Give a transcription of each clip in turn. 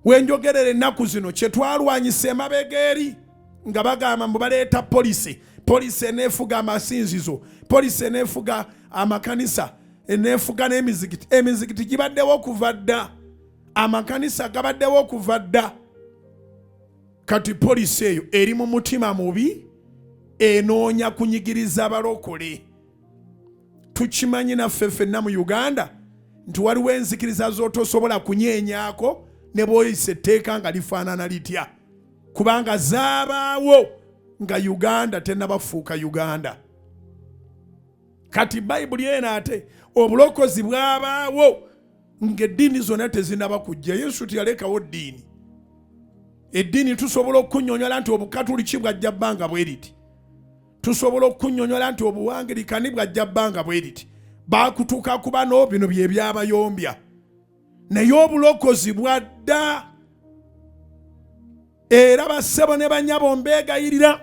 Wenjogerera ennaku zino kye twalwanyisa emabega eri nga bagamba mbu baleeta policy, policy eneefuga amasinzizo, policy eneefuga amakanisa, eneefuga n'emizikiti. Emizikiti gibaddewo okuva dda, amakanisa gabaddewo okuva dda. Kati policy eyo eri mu mutima mubi, enoonya kunyigiriza balokole. Tukimanyi naffe ffenna mu Uganda nti waliwo enzikiriza z'otosobola kunyeenyaako ne bw'oyisa etteeka nga lifaanana litya, kubanga zaabaawo nga Uganda tennabafuuka Uganda. Kati Bayibuli eno ate obulokozi bwabaawo ng'eddiini zonna tezinaba kujja. Yesu teyalekawo ddiini. Eddiini tusobola okunyonyola nti Obukatuliki bwajja bbanga bwe riti, tusobola okunyonyola nti Obuwangirikani bwajja bbanga bwe riti, bakutuka ku bano, bino bye byabayombya. Naye obulokozi bwadda. Era bassebo ne banyabo, mbeegayirira,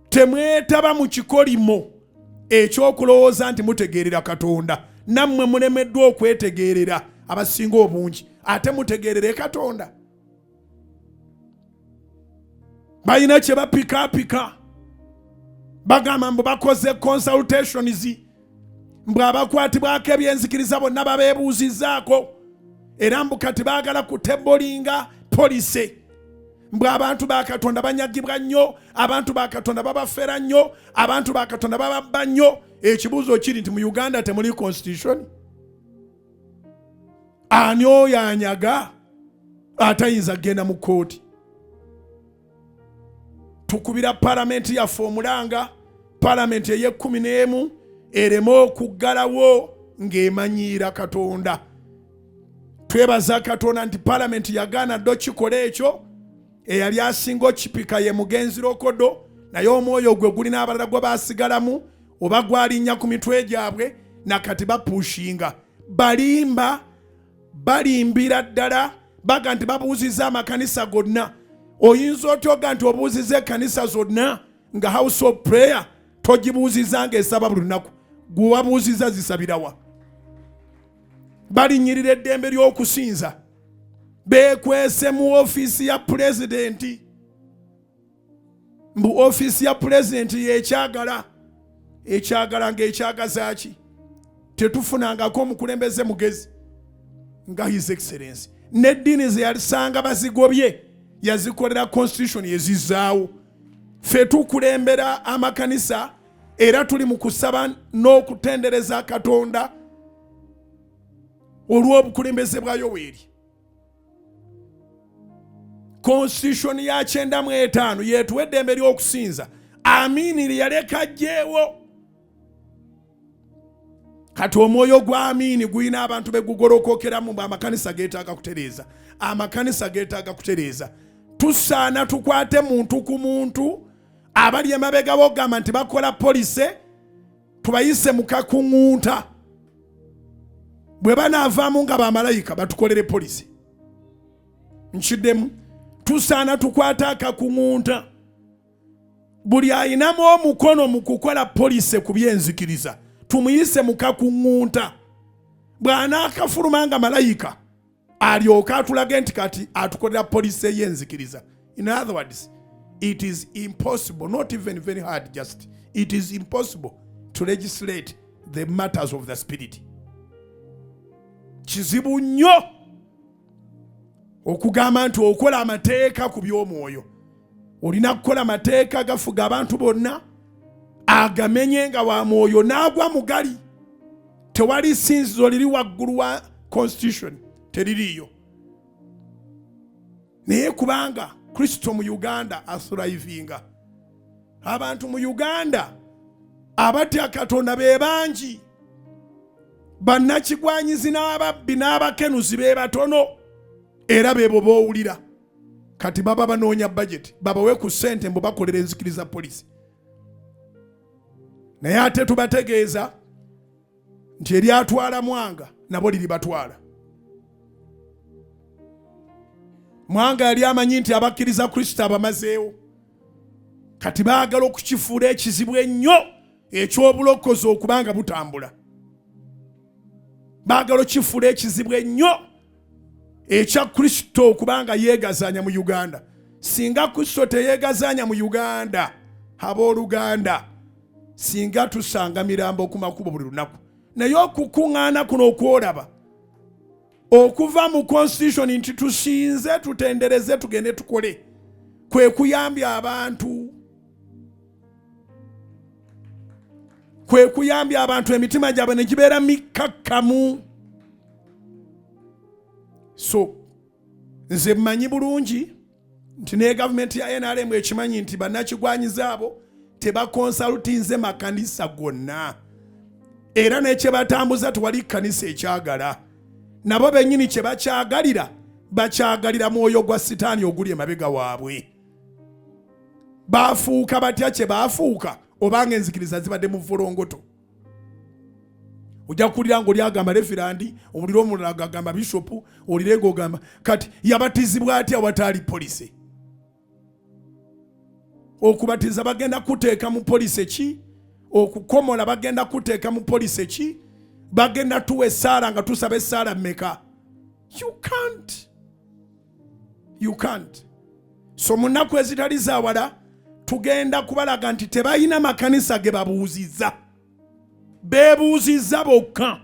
temwetaba mu kikolimo ekyokulowooza nti mutegeerera Katonda. Nammwe mulemeddwa okwetegeerera abasinga obungi, ate mutegeerere Katonda? Balina kye bapikaapika, bagamba mbu bakoze consultations, mbu abakwatibwako ebyenzikiriza bonna babeebuuzizzaako, era mbu kati baagala kutablinga policy, mbu abantu ba Katonda banyagibwa nnyo, abantu ba Katonda babafera nnyo, abantu ba Katonda bababba nnyo. Ekibuuzo kiri nti mu Uganda temuli constitution? Ani oyo anyaga atayinza kugenda mu kkooti? Tukubira palamenti yaffe omulanga, palamenti ey'e11 ereme okuggalawo ng'emanyiira Katonda. Twebaza Katonda nti palamenti yagaana ddo kikola ekyo. Eyali asinga okipika ye mugenzi Lokodo, naye omwoyo gwe gulina abalala gwe basigalamu oba gwalinnya ku mitwe gyabwe, nakati bapushinga. Balimba, balimbira ddala. Baga nti babuuziza amakanisa gonna. Oyinza otya oga nti obuuziza ekkanisa zonna nga house of prayer togibuuziza ng'esaba buli lunaku? Gwe wabuuziza zisabirawa? Balinyirira eddembe ly'okusinza, beekwese mu ofiisi ya pulezidenti, mbu ofiisi ya pulezidenti yekyagala. Ekyagala ng'ekyagaza ki? Tetufunangako omukulembeze mugezi nga His Excellence. N'eddiini ze yalisanga bazigobye, yazikolera constitution, yezizaawo. Ffe tukulembera amakanisa era tuli mu kusaba n'okutendereza Katonda olw'obukulembeze bwa Yoweri. Constitution ya 95 yetuwa eddembe ly'okusinza. Amini lyeyaleka ajjeewo. Kati omwoyo gwa Amini gulina abantu begugolokokeramu mbu amakanisa geetaaga kutereeza, amakanisa geetaaga kutereeza. Tusaana tukwate muntu ku muntu abali emabega bogamba nti bakola policy, tubayise mu kakuŋŋunta. Bwe banaavaamu nga bamalayika, batukolere policy. Nkiddemu, tusaana tukwate akakuŋŋunta buli ayinamu omukono mu kukola policy ku byenzikiriza, tumuyise mu kakuŋŋunta. Bw'anaakafuluma nga malayika, alyoke atulage nti kati atukolera policy ey'enzikiriza. In other words, it is impossible, not even very hard, just it is impossible to legislate the matters of the spirit. Kizibu nnyo okugamba nti okola amateeka ku by'omwoyo. Olina kukola amateeka gafuga abantu bonna, agamenye nga wa mwoyo n'agwa mugali. Tewali sinzizo liri waggulu wa constitution, teririiyo. Naye kubanga Kristo mu Uganda athrivinga, abantu mu Uganda abatya Katonda be bangi, bannakigwanyizi n'ababbi n'abakenuzi be batono, era bebo boowulira. Kati baba banoonya budget babawe ku ssente mbu bakolera enzikiriza policy. Naye ate tubategeeza nti eryatwala Mwanga nabo liribatwala. Mwanga yali amanyi nti abakkiriza Kristo abamazeewo. Kati baagala okukifuula ekizibu ennyo eky'obulokozi okuba nga butambula. Baagala okukifuula ekizibu ennyo. Ekya Kristo okubanga yeegazanya mu Uganda. Singa Kristo teyeegazanya mu Uganda, abooluganda, singa tusanga mirambo ku makubo buli lunaku. Naye okukuŋŋaana kuno okwolaba okuva mu constitution nti tusinze, tutendereze, tugende tukole, kwe kuyambya abantu, kwe kuyambya abantu emitima gyabwe ne gibeera mikkakkamu. So nze mmanyi bulungi nti ne gavumenti ya NRM ekimanyi nti bannakigwanyiza abo tebakonsalutinze makanisa gonna, era nekyebatambuza tewali kkanisa ekyagala. Nabo bennyini kye bakyagalira, bakyagalira mwoyo gwa sitaani oguli emabega waabwe. Bafuuka batya kye bafuuka obanga enzikiriza zibadde mu volongoto? Ojja kuwulira ng'oli agamba refirandi, owulire omulala agamba bishopu, owulire ng'ogamba kati yabatizibwa atya awataali polisi? Okubatiza bagenda kuteeka mu polisi ki? Okukomola bagenda kuteeka mu polisi ki? Bagenda tuwa essaala nga tusaba essaala mmeka? You can't, you can't. So mu nnaku ezitali zawala tugenda kubalaga nti tebalina makanisa ge babuuzizza, beebuuzizza bokka,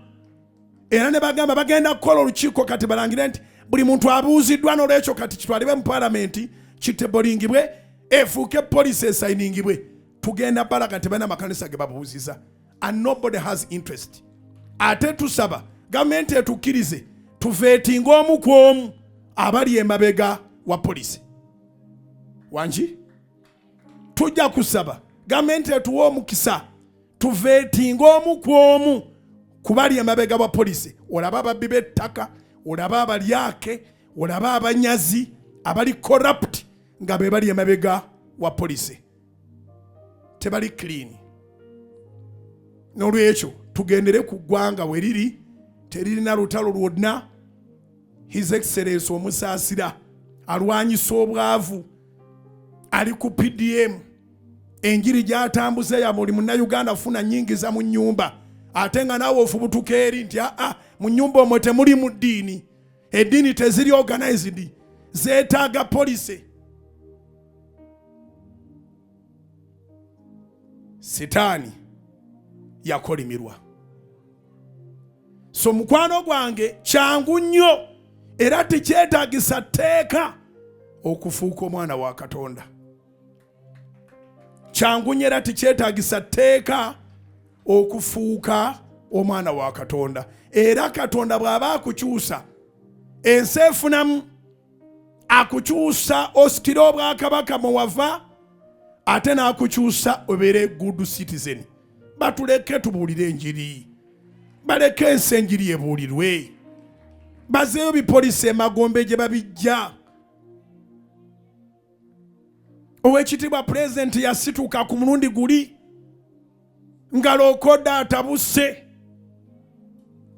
era ne bagamba bagenda kukola olukiiko kati balangire nti buli muntu abuuziddwa. N'olwekyo kati kitwalibwe mu palamenti, kitebolingibwe, efuuke polisi, esayiningibwe. Tugenda balaga tebalina makanisa ge babuuziza and nobody has interest. Ate tusaba gavumenti etukkirize tuveetinga omu ku omu abali emabega wa polisi wangi. Tujja kusaba gavumenti etuwe omukisa tuveetinga omu ku omu kubali emabega wa polisi. Olaba ababbi b'ettaka, olaba abalyake, olaba abanyazi abali corrupt nga be bali emabega wa polisi, tebali clean. N'olwekyo tugendere ku ggwanga we riri, teririna lutalo lwonna. His Excellence omusaasira alwanyisa obwavu, ali ku PDM, enjiri gy'atambuza ya buli Munnayuganda funa nyingiza mu nnyumba, ate nga naawe ofubutuka eri nti aa, mu nnyumba omwo temuli mu ddiini, eddiini teziri organized, zeetaaga policy. Sitaani yakolimirwa. So mukwano gwange, kyangu nnyo era tekyetaagisa tteeka okufuuka omwana wa Katonda. Kyangu nnyo era tekyetaagisa tteeka okufuuka omwana wa Katonda. Era Katonda bw'aba akukyusa, ensi efunamu. Akukyusa osikire obwakabaka mwe wava, ate n'akukyusa obeere good citizen. Batuleke tubuulire enjiri, baleke ensi enjiri ebuulirwe, bazeeyo bipolisi emagombe gye babijja. Owekitiibwa Pulezidenti yasituka ku mulundi guli nga Lokoda atabuse,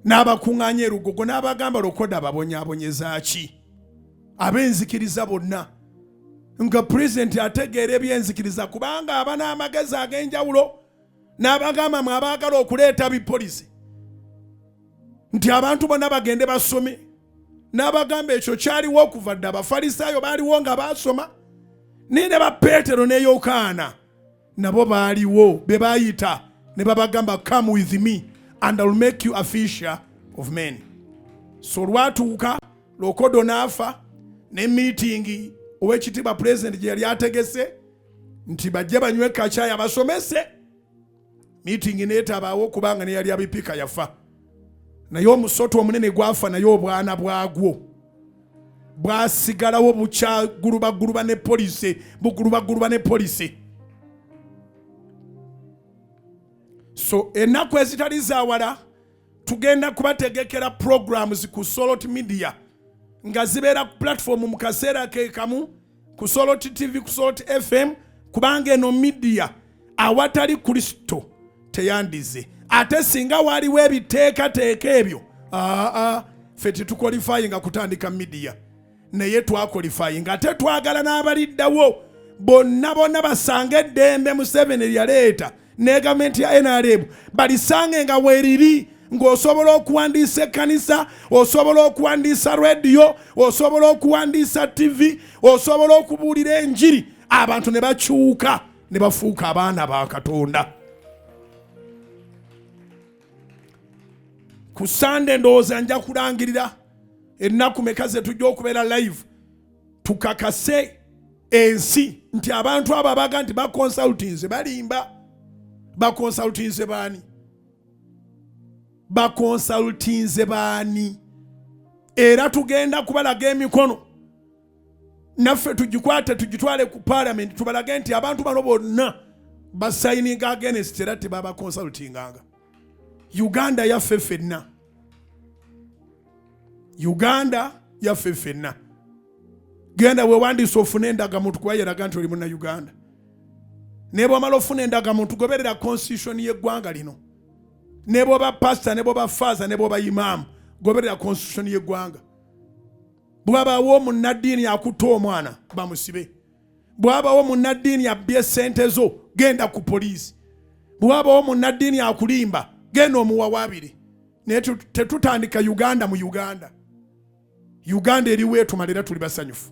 n'abakuŋŋaanya erugogo n'abagamba, "Lokoda babonyaabonyeza ki ab'enzikiriza bonna?" Nga pulezidenti ategeera ebyenzikiriza kubanga aba n'amagezi ag'enjawulo, n'abagamba, "Mwe abaagala okuleeta bipolisi nti abantu bonna bagende basome," n'abagamba ekyo kyaliwo okuva dda. Abafalisaayo baaliwo nga baasoma, naye ne ba Peetero ne Yokaana nabo baaliwo, be bayita ne babagamba, "Come with me and I will make you a fisher of men." So olwatuuka Lokodo n'afa, ne meeting owekitiibwa pulezidenti gye yali ategese nti bajje banywe kacaayi abasomese, meeting neetabaawo kubanga neyali abipika yafa. Naye omusota omunene gwafa, naye obwana bwagwo bwasigalawo bukyagulubaguluba ne polisi, bugulubaguluba ne polisi. So ennaku ezitali zawala tugenda kubategekera programs ku Solot Media nga zibeera ku platform mu kaseera ke kamu ku Solot TV, ku Solot FM, kubanga eno media awatali Kristo teyandize. Ate singa waliwo ebiteekateeka ebyo, aa, ffe tetuqualifyinga kutandika media, naye twaqualifyinga. Ate twagala n'abaliddawo bonna bonna basange eddembe Museveni lyaleeta ne gavumenti ya NRM balisange nga weeriri. Ng'osobola okuwandiisa ekkanisa, osobola okuwandiisa rediyo, osobola okuwandiisa ttivi, osobola okubuulira enjiri, abantu ne bakyuka ne bafuuka abaana ba Katonda. Ku Sande ndowooza nja kulangirira ennaku meka ze tujja okubeera live, tukakase ensi nti abantu abo abaga nti bakonsultinze balimba. Bakonsultinze baani? Bakonsultinze baani? Era tugenda kubalaga emikono naffe tugikwate tugitwale ku parliament, tubalage nti abantu bano bonna basayininga against, era tebabakonsultinganga. Uganda yaffe ffenna, Uganda yaffe ffenna. Genda wewandiisa ofune endagamuntu, kuba yeraga nti oli munna Uganda. Ne bwomala ofuna endagamuntu, goberera constitution y'eggwanga lino. Ne bwoba pastor, ne bwoba faaza, ne bwoba imaamu, goberera constitution y'eggwanga. Bwabaawo omunnaddiini akutta omwana, bamusibe. Bwabawo munnaddiini abbye sente zo, genda ku poliisi. Bwabawo munnaddiini akulimba, genda omuwawaabire. Naye tetutandika Uganda mu Uganda. Uganda eriwo etumala, era tuli basanyufu.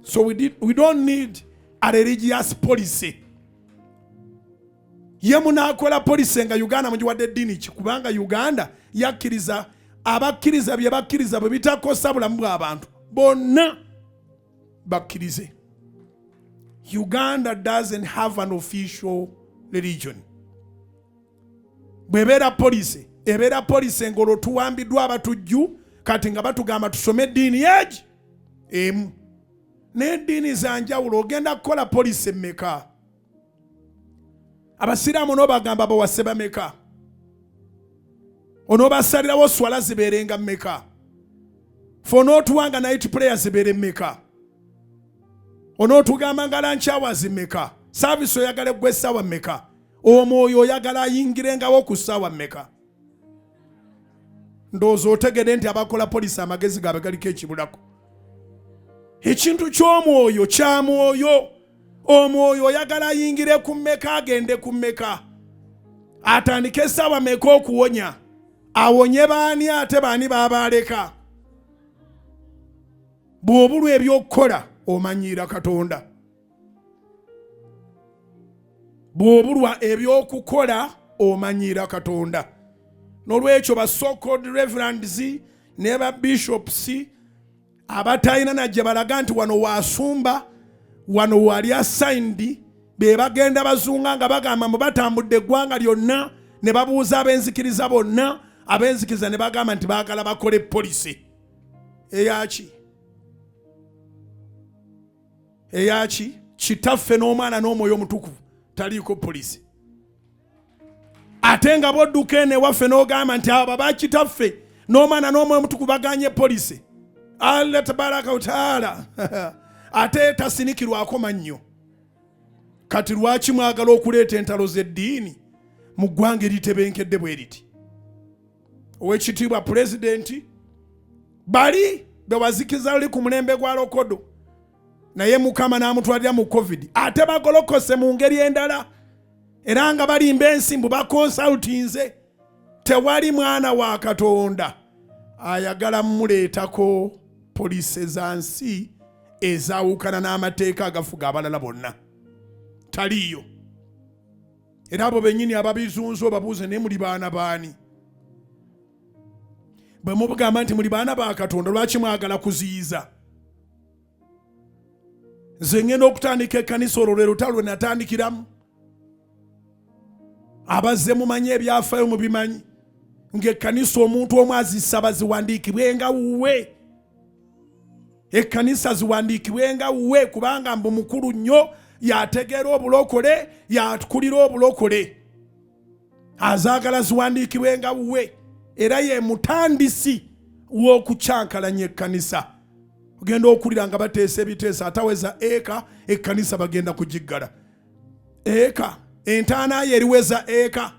So we don't need a religious policy. Ye munaakola policy nga Uganda mugiwadde eddiini ki? Kubanga Uganda yakkiriza abakkiriza bye bakkiriza bwe bitakosa bulamu bw'abantu bonna bakkirize. Uganda doesn't have an official religion. Bw'ebeera policy, ebeera policy ng'olwo tuwambiddwa abatujju, kati nga batugamba tusome eddiini egi emu n'eddiini za njawulo. Ogenda kukola policy mmeka? Abasiraamu onoobagamba bawase bameka? Onoobasalirawo swala zibeerenga mmeka? Fe onootuwanga night prayer zibeere mmeka? Onootugamba nga lunch hours mmeka? Service oyagala eggwa essaawa mmeka? Omwoyo oyagala ayingirengawo ku ssaawa mmeka? Ndowooza otegede nti abakola policy amagezi gaabwe galiko ekibulako. Ekintu ky'omwoyo kya mwoyo. Omwoyo oyagala ayingire ku mmeka, agende ku mmeka, atandike essaawa meka okuwonya, awonye baani, ate baani baabaaleka? Bw'obulwa ebyokukola omanyiira Katonda. Bw'obulwa ebyokukola omanyiira Katonda. N'olwekyo ba so-called reverends ne ba bishops abatalina na gye balaga nti wano wasumba, wano wali assigned, be bagenda bazunga nga bagamba mbu batambudde eggwanga lyonna ne babuuza ab'enzikiriza bonna, ab'enzikiriza ne bagamba nti baagala bakole policy eyaki eyaki. Kitaffe n'Omwana n'Omwoyo Omutukuvu taliiko policy. Ate nga bwodduka eno ewaffe n'ogamba nti abo bakitaffe n'Omwana n'Omwoyo Omutukuvu baganye policy, Allah tabaraka wataala ate tasinikirwako mannyo. Kati lwaki mwagala okuleeta entalo z'eddiini mu ggwanga eritebenkedde bwe riti? Owekitiibwa Pulezidenti, bali bewazikiza luli ku mulembe gwa Lokodo, naye Mukama n'amutwalira mu COVID, ate bagolokose mu ngeri endala, era nga balimba ensi mbu bakonsultinze. Tewali mwana wa Katonda ayagala muleetako policy za nsi ezaawukana n'amateeka agafuga abalala bonna, taliiyo. Era abo bennyini ababizunza obabuuze, naye muli baana baani? Bwe mubugamba nti muli baana ba Katonda, lwaki mwagala kuziyiza? Nze ngenda okutandika ekkanisa, olwo lwe lutalo lwe natandikiramu. Abazze mumanyi ebyafaayo, mubimanyi ng'ekkanisa omuntu omu azisaba ziwandiikibwe nga wuwe, ekkanisa ziwandiikibwe nga wuwe, kubanga mbu mukulu nnyo, yategeera obulokole, yakulira obulokole, azaagala ziwandiikibwe nga wuwe, era ye mutandisi w'okukyankalanya ekkanisa. Ogenda okulira nga bateesa ebiteesa ataweza eka, ekkanisa bagenda kugiggala. Eka entaana yo eriweza eka?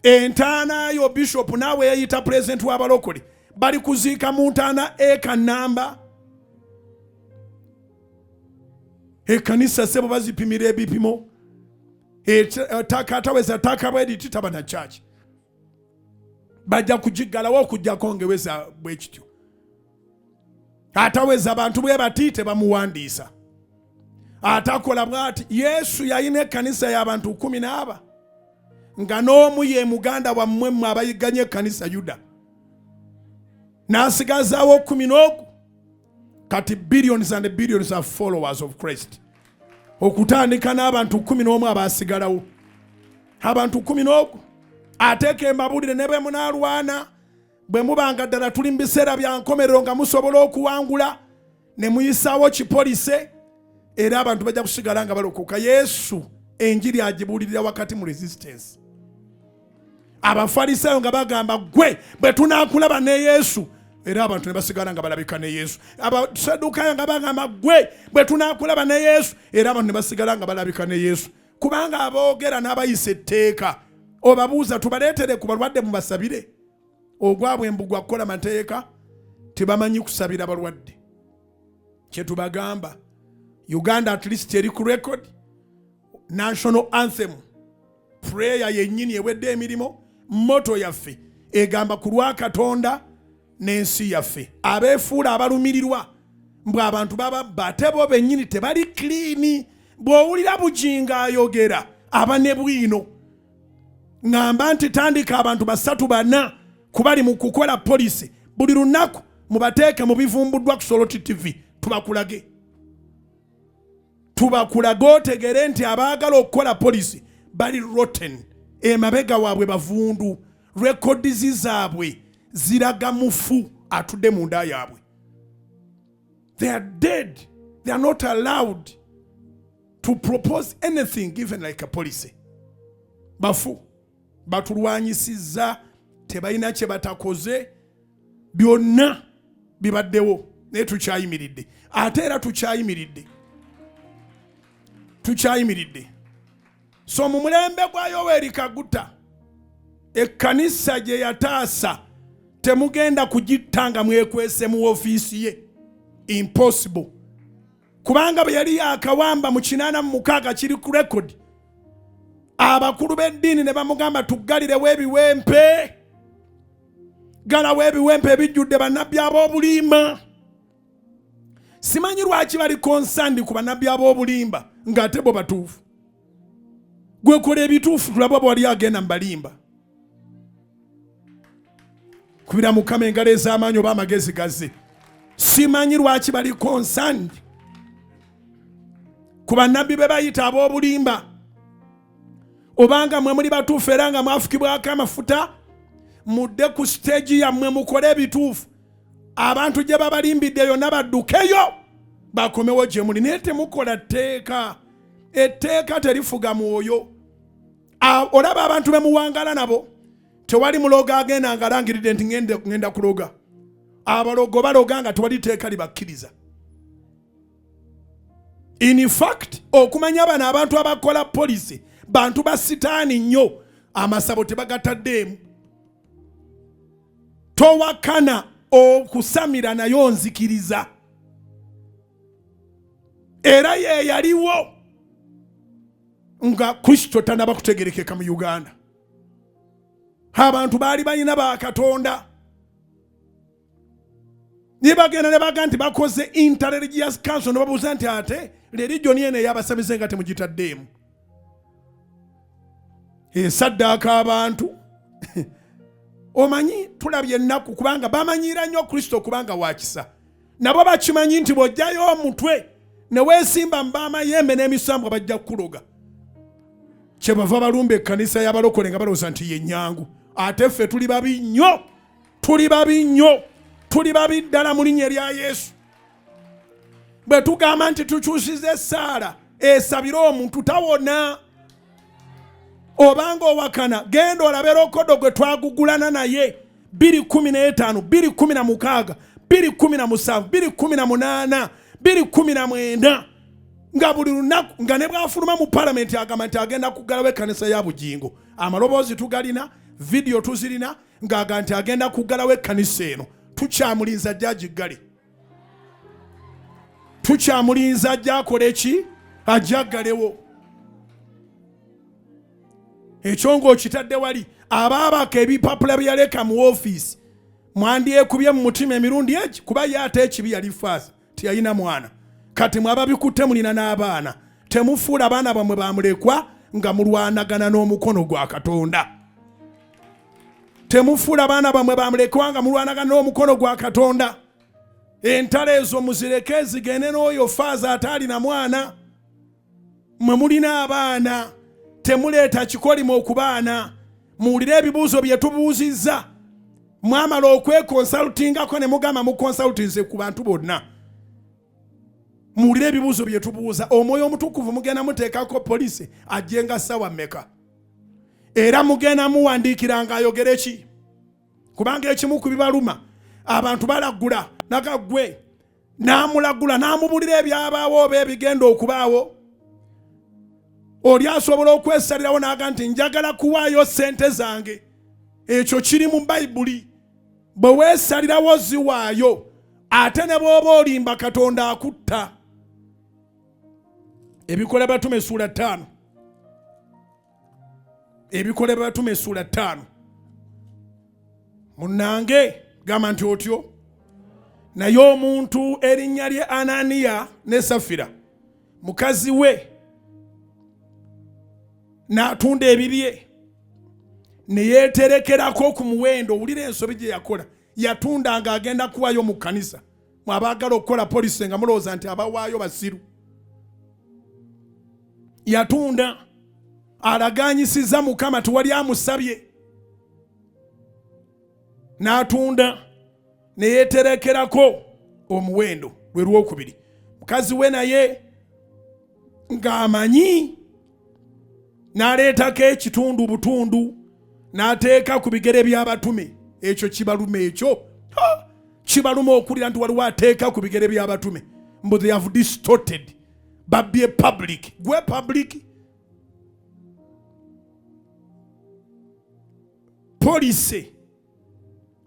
Entaana yo, bishop, naawe yeyita pulezidenti w'abalokole, bali kuziika mu ntaana eka namba? Ekkanisa sebo bazipimira ebipimo. Ettaka ataweza ttaka bweriti taba na church, bajja kugiggalawo okujjako ngeweza bwe kityo. Ataweza abantu bwe bati tebamuwandiisa, atakola bwati. Yesu yalina ekkanisa y'abantu 10 n'aba nga n'omu ye muganda wammwe mmwe abayigganya ekkanisa Yuda, n'asigazaawo 11. Kati billions and billions of followers of Christ, okutandika n'abantu 11 abasigalawo, abantu 11. Ateeka embabuulire, ne bwe munaalwana, bwe mubanga ddala tuli mu biseera bya nkomerero nga musobola okuwangula ne muyisaawo ki policy, era abantu bajja kusigala nga balokoka. Yesu enjiri agibuulirira wakati mu resistance. Abafalisaayo nga bagamba, "Gwe bwe tunaakulaba ne Yesu," era abantu ne basigala nga balabika ne Yesu. Abasaddukayo nga bagamba, "Gwe bwe tunaakulaba ne Yesu," era abantu ne basigala nga balabika ne Yesu, kubanga aboogera n'abayisa etteeka obabuuza, "Tubaleetere ku balwadde mubasabire?" Ogwabwe embugwa kukola mateeka, tebamanyi kusabira balwadde. Kyetubagamba, Uganda at least eri ku record. National anthem, prayer yennyini ewedde emirimu. Motto yaffe egamba, "Ku lwa Katonda n'ensi yaffe." Abeefuula abalumirirwa mbwe abantu bababba, ate bo bennyini tebali clean. Bw'owulira Bujinga ayogera, aba ne bwino. Ŋŋamba nti tandika abantu basatu bana kubali mu kukola policy, buli lunaku mubateeke mu bivumbuddwa ku Soloti TV, tubakulage, tubakulage, otegere nti abaagala okukola policy bali rotten, emabega waabwe bavundu, records zaabwe ziraga mufu atudde munda yaabwe. They are dead. They are not allowed to propose anything, even like a policy. Bafu. Batulwanyisizza, tebalina kye batakoze, byonna bibaddewo, naye tukyayimiridde. Ate era tukyayimiridde, tukyayimiridde. So mu mulembe gwa Yoweri Kaguta, ekkanisa gye yataasa temugenda kugitta nga mwekwese mu ofiisi ye. Impossible, kubanga bwe yali yakawamba mu 86, kiri ku record, abakulu b'eddiini ne bamugamba, "Tuggalirewo ebiwempe, galawo ebiwempe ebijjudde bannabbi ab'obulimba." Simanyi lwaki bali concerned ku bannabbi ab'obulimba ng'ate bo batuufu. Gwekola ebituufu, tulaba bwali agenda mubalimba. Kubira Mukama engalo ez'amaanyi oba amagezi gazze. Simanyi lwaki bali concerned ku bannabbi be bayita ab'obulimba. Obanga mwe muli batuufu era nga mwafukibwako amafuta, mudde ku stage yammwe, mukole ebituufu. Abantu gye babalimbidde yonna baddukeyo bakomewo gye muli, naye temukola tteeka. Etteeka terifuga mwoyo. Olaba abantu be muwangala nabo, tewali mulogo agenda nga alangiridde nti ngenda kuloga. Abalogo baloga nga tewali tteeka libakkiriza. In fact, okumanya bano abantu abakola policy bantu ba sitaani nnyo, amasabo tebagataddeemu. Towakana okusamira, nayo nzikiriza era ye yaliwo nga Kristo tanaba kutegerekeka mu Uganda. Abantu baali balina bakatonda, niye bagenda ne baga nti bakoze interreligious council, ne babuuza nti, "Ate religion eno ey'abasamize nga temugitaddeemu?" Esaddaaka abantu, omanyi tulabye ennaku, kubanga bamanyiira nnyo Kristo, kubanga wakisa. Nabo bakimanyi nti bw'ojjayo omutwe ne weesimba mu b'amayembe n'emisambwa, bajja kukuloga. Kyebava balumba ekkanisa y'abalokole nga balowooza nti ye nnyangu. Ate ffe tuli babi nnyo, tuli babi nnyo, tuli babi ddala mu linnya erya Yesu. Bwe tugamba nti tukyusiza essaala esabire omuntu, tawona. Obanga owakana, genda olabe record gwe twagugulana naye 215, 216, 217, 218, 219, nga buli lunaku nga ne bwafuluma mu palamenti agamba nti agenda kuggalawo ekkanisa ya Bugingo. Amaloboozi tugalina, video tuzirina, ng'aga nti agenda kuggalawo ekkanisa eno. Tukyamulinza ajja agiggale, tukyamulinza ajja akole ki, ajja aggalewo. Ekyo ng'okitadde wali, abaabaka ebipapula bye yaleka mu ofiisi mwandyekubye mu mutima emirundi egi, kuba ye ate ekibi yali faaza teyalina mwana. Kati mwababikutte mulina n'abaana, temufuula baana bamwe bamulekwa nga mulwanagana n'omukono gwa Katonda. Temufuula baana bamwe bamulekwa nga mulwanagana n'omukono gwa Katonda. Entalo ezo muzireke zigende n'oyo faaza ataalina mwana. Mwe mulina abaana, temuleeta kikolimo okubaana. Muwulire ebibuuzo bye tubuuzizza. Mwamala okwekonsultingako ne mugamba mukonsultinze ku bantu bonna. Muwulire ebibuuzo bye tubuuza. Omwoyo Omutukuvu mugenda muteekako poliisi ajje nga ssaawa mmeka? Era mugenda muwandiikira ng'ayogere ki? Kubanga ekimu ku bibaluma, abantu balagula nagaggwe n'amulagula n'amubulira ebyabaawo oba ebigenda okubaawo. Oli asobola okwesalirawo n'aga nti njagala kuwaayo ssente zange. Ekyo kiri mu Bayibuli. Bwe weesalirawo ziwaayo, ate ne bw'oba olimba Katonda akutta. Ebikola Batume essuula 5. Ebikola Batume essuula 5. Munnange gamba nti otyo. Naye omuntu erinnya lye Ananiya ne Safira mukazi we n'atunda ebibye ne yeeterekerako ku muwendo. Owulira ensobi gye yakola. Yatunda ng'agenda kuwaayo mu kkanisa. Mwe abaagala okukola poliisi nga mulowooza nti abawaayo basiru. Yatunda alaganyisiza Mukama, tewali amusabye, n'atunda ne yeeterekerako omuwendo. Lwe lwokubiri, mukazi we naye ng'amanyi n'aleetako ekitundu butundu n'ateeka ku bigere by'abatume. Ekyo kibaluma, ekyo kibaluma okulira nti waliwo ateeka ku bigere by'abatume. Mbu they have distorted, babbye public. Gwe public policy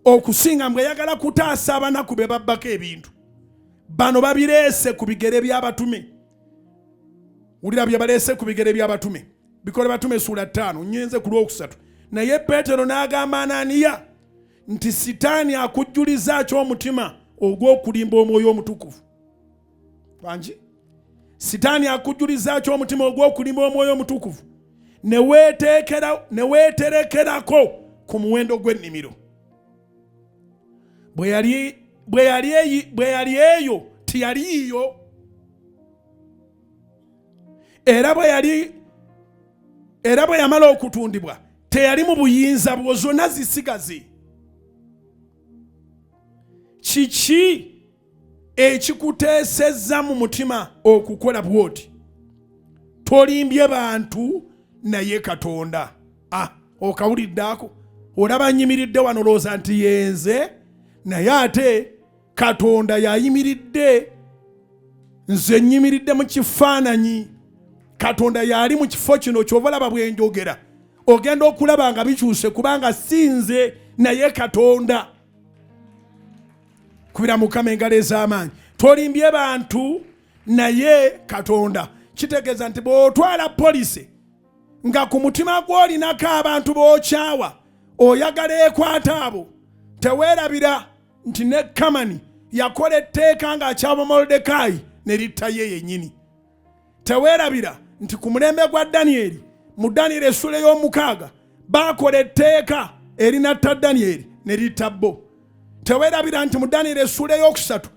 okusinga mbwe eyagala kutaasa abanaku be babbako ebintu. Bano babireese ku bigere by'abatume. Wulira bye baleese ku bigere by'abatume. Bikole Batume essuula 5, nyenze ku lwokusatu. Naye Peetero n'agamba Ananiya nti Sitaani akujjuliza ki omutima ogw'okulimba Omwoyo Omutukuvu? Wangi, Sitaani akujjuliza ki omutima ogw'okulimba Omwoyo Omutukuvu ne weeterekerako ku muwendo gw'ennimiro? Bwe yali eyo teyaliiyo, era bwe yamala okutundibwa teyali mu buyinza bwo. Zonna zisigaze. Kiki ekikuteesezza mu mutima okukola bw'oti? Tolimbye bantu naye Katonda. Ah, okawulidde ako? Olaba nyimiridde wano, lowooza nti yenze, naye ate Katonda yayimiridde. Nze nyimiridde mu kifaananyi, Katonda yali mu kifo kino. Kyova olaba bwe njogera ogenda okulaba nga bikyuse, kubanga si nze naye Katonda. Kubira Mukama engalo ez'amaanyi. Tolimbye bantu naye Katonda. Kitegeeza nti bw'otwala policy nga ku mutima gw'olinako abantu b'okyawa, oyagala ekwata abo, teweerabira nti ne Kamani yakola etteeka ng'akyawa Molodekaayi ne litta ye yennyini. Teweerabira nti ku mulembe gwa Danyeri, mu Danyeri essula ey'omukaaga, baakola etteeka erinatta Danyeri ne litta bo. Teweerabira nti mu Danyeri essula ey'okusatu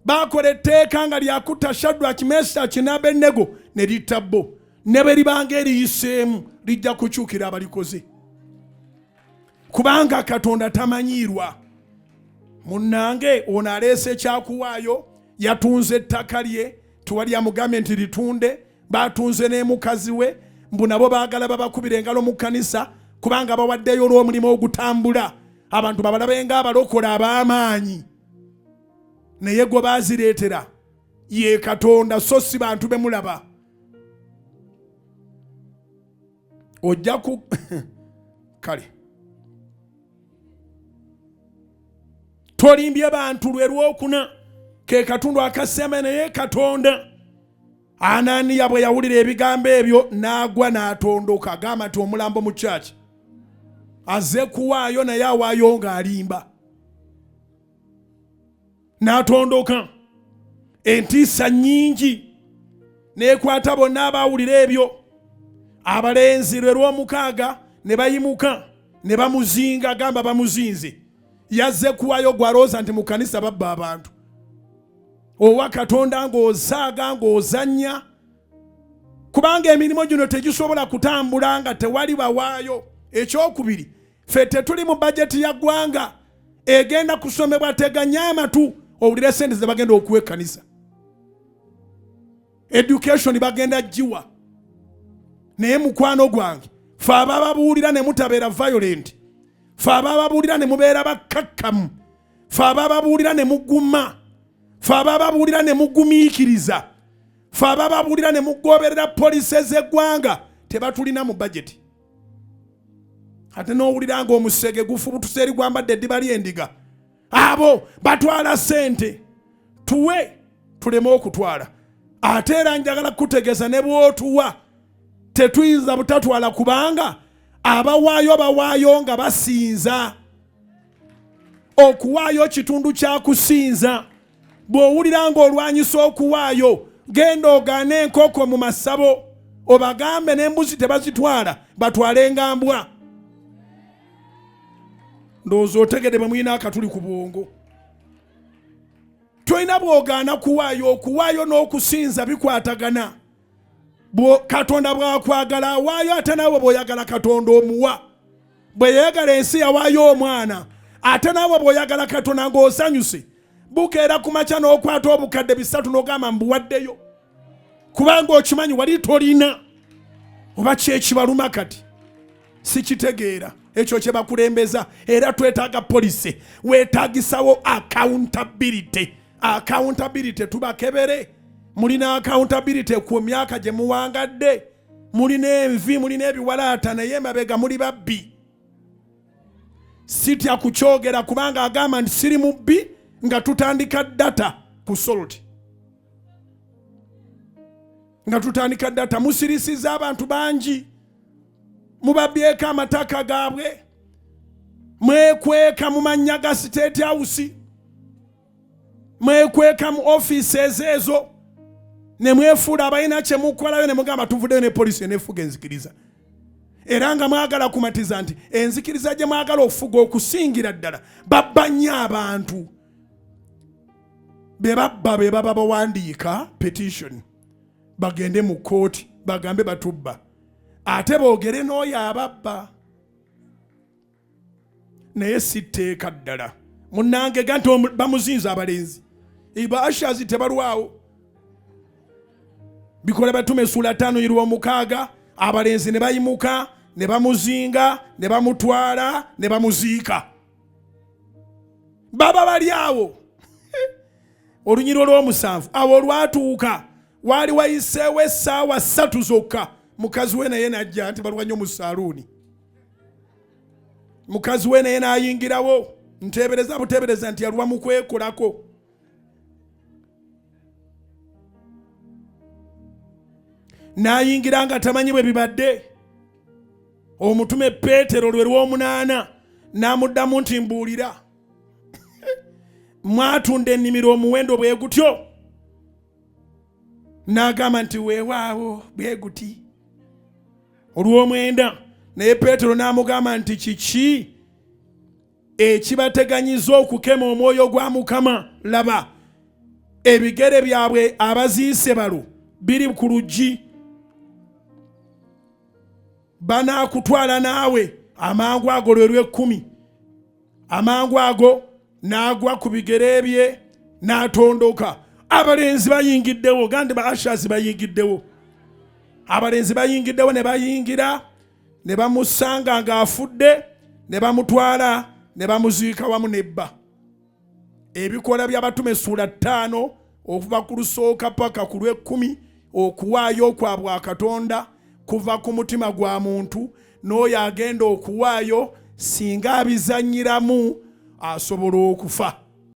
baakola etteeka nga lyakutta Shadraki, Mesaki ne Abenego ne litta bo. Ne bwe libanga eriyiseemu, lijja kukyukira abalikoze, kubanga Katonda tamanyiirwa. Munnange, ono aleese ekyakuwaayo. Yatunze ettaka lye, tewali amugambye nti litunde. Batunze ne mukazi we, mbu nabo baagala babakubira engalo mu kkanisa kubanga bawaddeyo olw'omulimu ogutambula, abantu babalabe nga abalokola ab'amaanyi. Naye gwe baazireetera ye Katonda, so si bantu bemulaba. Ojja ku kale tolimbye bantu lwe lwokuna, ke katundu akasemba, naye Katonda. Ananiya bwe yawulira ebigambo ebyo n'agwa n'atondoka, gamba nti omulambo mu kyaki azze kuwaayo naye awaayo ng'alimba. N'atondoka, entiisa nnyingi n'ekwata bonna abaawulira ebyo. Abalenzi lwe lw'omukaaga ne bayimuka ne bamuzinga, gamba bamuzinze. Yazze kuwaayo gw'alowooza nti mu kkanisa babba abantu. Owa Katonda ng'osaaga ng'ozannya, kubanga emirimu gino tegisobola kutambula nga tewali bawaayo. Ekyokubiri, ffe tetuli mu bajeti ya ggwanga egenda kusomebwa. Teganya amatu owulire sente ze bagenda okuwa ekkanisa. Education bagenda giwa, naye mukwano gwange, fe abababuulira ne mutabeera violent, fe abababuulira ne mubeera bakkakkamu, fe abababuulira ne muguma, fe abababuulira ne mugumiikiriza, fe abababuulira ne mugoberera policy z'eggwanga, tebatulina mu bajeti. Ate n'owulira ng'omusege gufubutuse eri gwambadde eddiba ly'endiga. Abo batwala ssente, tuwe tuleme okutwala. Ate era njagala kukutegeeza, ne bw'otuwa tetuyinza butatwala, kubanga abawaayo bawaayo nga basinza. Okuwaayo kitundu kya kusinza. Bw'owulira ng'olwanyisa okuwaayo, genda ogaane enkoko mu masabo, obagambe n'embuzi tebazitwala, batwale nga mbwa. Ndowooza otegede bwe mulina akatuli ku bwongo. Tolina bw'ogaana kuwaayo. Okuwaayo n'okusinza bikwatagana. Katonda bw'akwagala awaayo, ate naawe bw'oyagala Katonda omuwa. Bwe yayagala ensi yawaayo omwana, ate naawe bw'oyagala Katonda ng'osanyuse, bukeera ku makya n'okwata obukadde 300 n'ogamba mbuwaddeyo, kubanga okimanyi wali tolina. Oba kyekibaluma kati sikitegeera ekyo kye bakulembeza. Era twetaaga policy, weetaagisawo accountability. Accountability, tubakebere. Mulina accountability ku myaka gye muwangadde? Mulina envi, mulina ebiwalaata, naye emabega muli babbi. Sitya kukyogera kubanga agamba nti siri mubbi nga tutandika data ku salt, nga tutandika data. Musirisiza abantu bangi, mubabyeko amataka gaabwe, mwekweka mu mannya ga State House, mwekweka mu offices ezo ne mwefuula abalina kye mukolayo, ne mugamba tuvuddeyo ne policy eneefuga enzikiriza, era nga mwagala kumatiza nti enzikiriza gye mwagala okufuga okusingira ddala babba nnyo abantu. Be babba be baba bawandiika petition bagende mu kkooti bagambe batubba, ate boogere n'oyo ababba. Naye si tteeka ddala munnange ga nti bamuzinza. Abalenzi ba ushers tebalwawo. Bikola Batume essuula 5 irwa 6. Abalenzi ne bayimuka ne bamuzinga ne bamutwala ne bamuziika. Baba bali awo. Olunyiriri olw'omusanvu, awo olwatuuka waali wayiseewo essaawa 3 zokka, mukazi we naye najja nti balwa nnyo mu saaluuni. Mukazi we naye n'ayingirawo, nteebereza buteebereza nti yalwa mu kwekolako. N'ayingira nga tamanyi bwe bibadde. Omutume Peetero lwe lw'omunaana n'amuddamu nti, "Mbuulira, mwatunda ennimiro omuwendo bwe gutyo?" N'agamba nti, "Weewaawo, bwe guti." Olw'omwenda, naye Peetero n'amugamba nti, "Kiki ekibateganyiza okukema omwoyo gwa Mukama? Laba, ebigere byabwe abaziise balo biri ku luggi, banaakutwala naawe." Amangu ago, lwe lw'ekkumi, amangu ago n'agwa ku bigere bye n'atondoka. Abalenzi bayingiddewo, gandi ba ushers bayingiddewo. Abalenzi bayingiddewo ne bayingira ne bamusanga ng'afudde, ne bamutwala ne bamuziika wamu nebba. Ebikola by'Abatume essuula 5 okuva ku lusooka paka ku lw'ekkumi. Okuwaayo okwa bwakatonda kuva ku mutima gwa muntu, n'oyo agenda okuwaayo singa abizanyiramu asobola okufa.